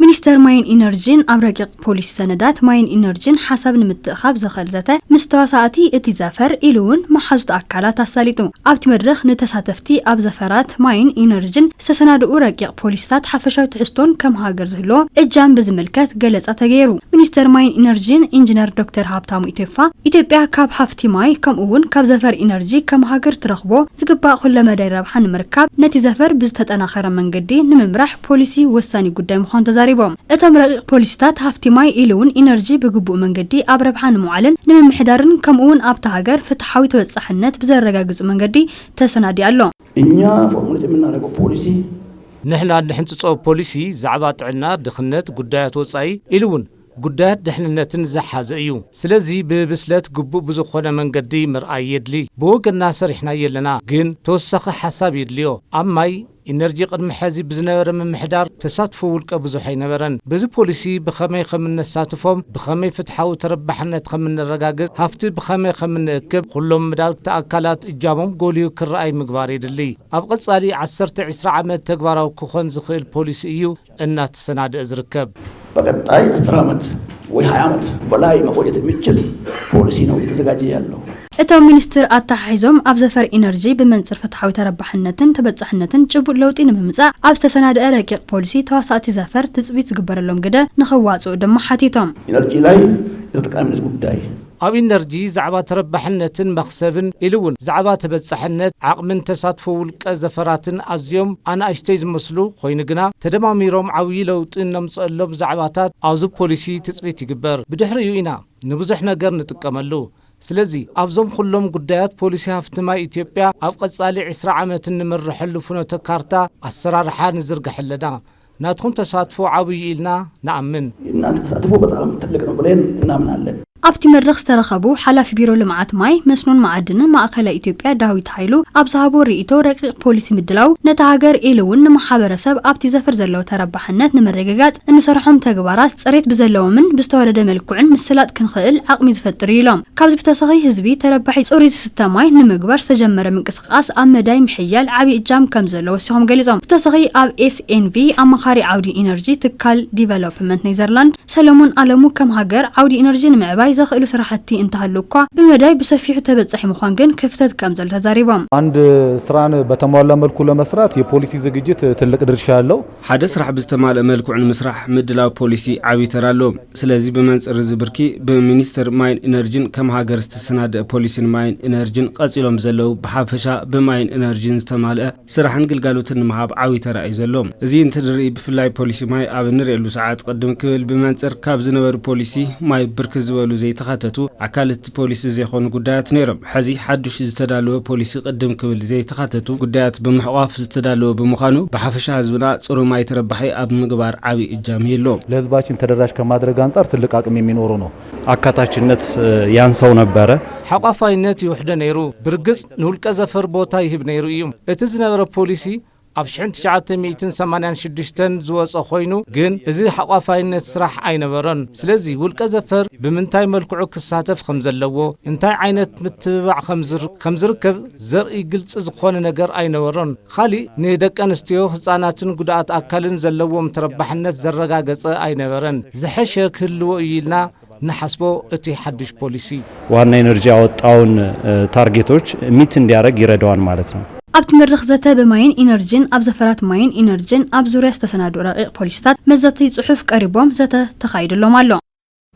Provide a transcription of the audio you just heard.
ሚኒስተር ማይን ኢነርጂን ኣብ ረቂቕ ፖሊሲ ሰነዳት ማይን ኢነርጂን ሓሳብ ንምትእኻብ ዘኽእል ዘተ ምስ ተዋሳእቲ እቲ ዘፈር ኢሉ እውን መሓዙት ኣካላት ኣሳሊጡ። ኣብቲ መድረኽ ንተሳተፍቲ ኣብ ዘፈራት ማይን ኢነርጂን ዝተሰናድኡ ረቂቕ ፖሊሲታት ሓፈሻዊ ትሕዝቶን ከም ሃገር ዝህልዎ እጃም ብዝምልከት ገለጻ ተገይሩ። ሚኒስተር ማይን ኢነርጂን ኢንጂነር ዶክተር ሃብታሙ ኢቴፋ፣ ኢትዮጵያ ካብ ሃፍቲ ማይ ከምኡ እውን ካብ ዘፈር ኢነርጂ ከም ሃገር ትረኽቦ ዝግባእ ኩለመዳይ ረብሓ ንምርካብ ነቲ ዘፈር ብዝተጠናኸረ መንገዲ ንምምራሕ ፖሊሲ ወሳኒ ጉዳይ ምዃኑ ተዛሪቦም። እቶም ረቂቕ ፖሊሲታት ሃፍቲ ማይ ኢሉ እውን ኢነርጂ ብግቡእ መንገዲ ኣብ ረብሓ ንምውዓልን ንምምሕዳርን ከምኡ እውን ኣብታ ሃገር ፍትሓዊ ተበጻሕነት ብዘረጋግጹ መንገዲ ተሰናዲኡ ኣሎ። እኛ ፎርሙሌት የምናደርገው ፖሊሲ ንሕና እንሕንጽጾ ፖሊሲ ዛዕባ ጥዕና፣ ድኽነት፣ ጉዳያት ወጻኢ ኢሉ እውን ጉዳያት ድሕንነትን ዝሓዘ እዩ። ስለዚ ብብስለት ግቡእ ብዝኾነ መንገዲ ምርኣይ የድሊ። ብወገንና ሰሪሕናዮ ኣለና፣ ግን ተወሳኺ ሓሳብ የድልዮ። ኣብ ማይ ኢነርጂ ቅድሚ ሕዚ ብዝነበረ ምምሕዳር ተሳትፎ ውልቀ ብዙሕ ኣይነበረን። በዚ ፖሊሲ ብኸመይ ከም እነሳትፎም፣ ብኸመይ ፍትሓዊ ተረባሕነት ከም እነረጋግጽ፣ ሃፍቲ ብኸመይ ከም እንእክብ፣ ኩሎም መዳርግቲ ኣካላት እጃሞም ጎልዩ ክረኣይ ምግባር የድሊ። ኣብ ቀጻሊ ዓሰርተ ዒስራ ዓመት ተግባራዊ ክኾን ዝኽእል ፖሊሲ እዩ እናተሰናደአ ዝርከብ። በቀጣይ አስር ዓመት ወይ ሃያ ዓመት በላይ መቆየት የሚችል ፖሊሲ ነው እየተዘጋጀ ያለው። እቶም ሚኒስትር ኣተሓሒዞም ኣብ ዘፈር ኢነርጂ ብመንፅር ፍትሓዊ ተረባሕነትን ተበፃሕነትን ጭቡጥ ለውጢ ንምምፃእ ኣብ ዝተሰናደአ ረቂቕ ፖሊሲ ተዋሳእቲ ዘፈር ትፅቢት ዝግበረሎም ግደ ንኸዋፅኡ ድማ ሓቲቶም። ኢነርጂ ላይ የተጠቃሚነት ጉዳይ ኣብ ኢነርጂ ዛዕባ ተረባሕነትን መኽሰብን ኢሉ እውን ዛዕባ ተበጻሕነት ዓቕምን ተሳትፎ ውልቀ ዘፈራትን ኣዝዮም ኣናእሽተይ ዝመስሉ ኮይኑ ግና ተደማሚሮም ዓብዪ ለውጢ እነምፀሎም ዛዕባታት ኣብዚ ፖሊሲ ትፅቢት ይግበር። ብድሕሪኡ ኢና ንብዙሕ ነገር ንጥቀመሉ። ስለዚ ኣብዞም ኩሎም ጉዳያት ፖሊሲ ሃፍቲ ማይ ኢትዮጵያ ኣብ ቀጻሊ ዕስራ ዓመት እንምርሐሉ ፍኖተ ካርታ ኣሰራርሓ ንዝርግሕ ኣለና። ናትኩም ተሳትፎ ዓብይ ኢልና ንኣምን። እናንተ ተሳትፎ በጣም ትልቅ ነው ብለን እናምናለን። ኣብቲ መድረኽ ዝተረኸቡ ሓላፊ ቢሮ ልምዓት ማይ መስኖን መዓድንን ማእኸላይ ኢትዮጵያ ዳዊት ሃይሉ ኣብ ዝሃቦ ርእይቶ ረቂቕ ፖሊሲ ምድላው ነታ ሃገር ኢሉ እውን ንማሕበረሰብ ኣብቲ ዘፈር ዘለዎ ተረባሕነት ንምርግጋፅ እንሰርሖም ተግባራት ፅሬት ብዘለዎምን ብዝተዋደደ መልክዑን ምስላጥ ክንኽእል ዓቕሚ ዝፈጥር እዩ ኢሎም። ካብዚ ብተሰኺ ህዝቢ ተረባሒ ፅሩይ ዝስተ ማይ ንምግባር ዝተጀመረ ምንቅስቃስ ኣብ መዳይ ምሕያል ዓብዪ እጃም ከም ዘለዎ ወሲኾም ገሊፆም። ብተሰኺ ኣብ ኤስኤንቪ ኣማኻሪ ዓውዲ ኢነርጂ ትካል ዲቨሎፕመንት ኔዘርላንድ ሰለሞን ኣለሙ ከም ሃገር ዓውዲ ኢነርጂ ንምዕባይ ዘኽእሉ ስራሕቲ እንተሃሉ እኳ ብመዳይ ብሰፊሑ ተበፃሒ ምዃን ግን ክፍተት ከም ዘሎ ተዛሪቦም። አንድ ስራን በተሟላ መልኩ ለመስራት የፖሊሲ ዝግጅት ትልቅ ድርሻ አለው። ሓደ ስራሕ ብዝተማልአ መልክዑ ንምስራሕ ምድላው ፖሊሲ ዓብዪ ተራ ኣለዎ። ስለዚ ብመንፅር እዚ ብርኪ ብሚኒስቴር ማይን ኢነርጂን ከም ሃገር ዝተሰናደአ ፖሊሲን ማይን ኢነርጂን ቀፂሎም ዘለዉ ብሓፈሻ ብማይን ኢነርጂን ዝተማልአ ስራሕን ግልጋሎትን ንምሃብ ዓብዪ ተራ እዩ ዘሎ። እዚ እንትንርኢ ብፍላይ ፖሊሲ ማይ ኣብ እንርእየሉ ሰዓት ቅድም ክብል ብመንፅር ካብ ዝነበሩ ፖሊሲ ማይ ብርክት ዝበሉ ዘይተኻተቱ ኣካል እቲ ፖሊሲ ዘይኮኑ ጉዳያት ነይሮም። ሕዚ ሓዱሽ ዝተዳለወ ፖሊሲ ቅድም ክብል ዘይተኻተቱ ጉዳያት ብምሕቋፍ ዝተዳለወ ብምዃኑ ብሓፈሻ ህዝብና ፅሩይ ማይ ተረባሒ ኣብ ምግባር ዓብዪ እጃም ይህልዎ። ለህዝባችን ተደራሽ ከማድረግ አንጻር ትልቅ አቅም የሚኖረው ነው። አካታችነት ያንሰው ነበረ። ሓቋፋይነት ይውሕደ ነይሩ። ብርግጽ ንውልቀ ዘፈር ቦታ ይህብ ነይሩ እዩ። እቲ ዝነበረ ፖሊሲ ኣብ ሽሕን ትሽዓተ ሚእትን ሰማንያን ሽዱሽተን ዝወጸ ኮይኑ ግን እዚ ሓቋፋይነት ስራሕ ኣይነበረን። ስለዚ ውልቀ ዘፈር ብምንታይ መልክዑ ክሳተፍ ከም ዘለዎ እንታይ ዓይነት ምትብባዕ ከም ዝር- ከም ዝርከብ ዘርኢ ግልጺ ዝኾነ ነገር ኣይነበረን። ካሊእ ንደቂ ኣንስትዮ ህጻናትን ጉድኣት ኣካልን ዘለዎም ተረባሕነት ዘረጋገጸ ኣይነበረን። ዝሐሸ ክህልዎ እዩ ኢልና ንሓስቦ እቲ ሓዱሽ ፖሊሲ። ዋና ኢነርጂ ያወጣውን ታርጌቶች ሚት እንዲያደርግ ይረዳዋል ማለት ነው። ኣብቲ መድረኽ ዘተ ብማይን ኢነርጂን ኣብ ዘፈራት ማይን ኢነርጂን ኣብ ዙርያ ዝተሰናድኡ ረቂቕ ፖሊሲታት መዘቲ ጽሑፍ ቀሪቦም ዘተ ተኻይድሎም ኣሎ።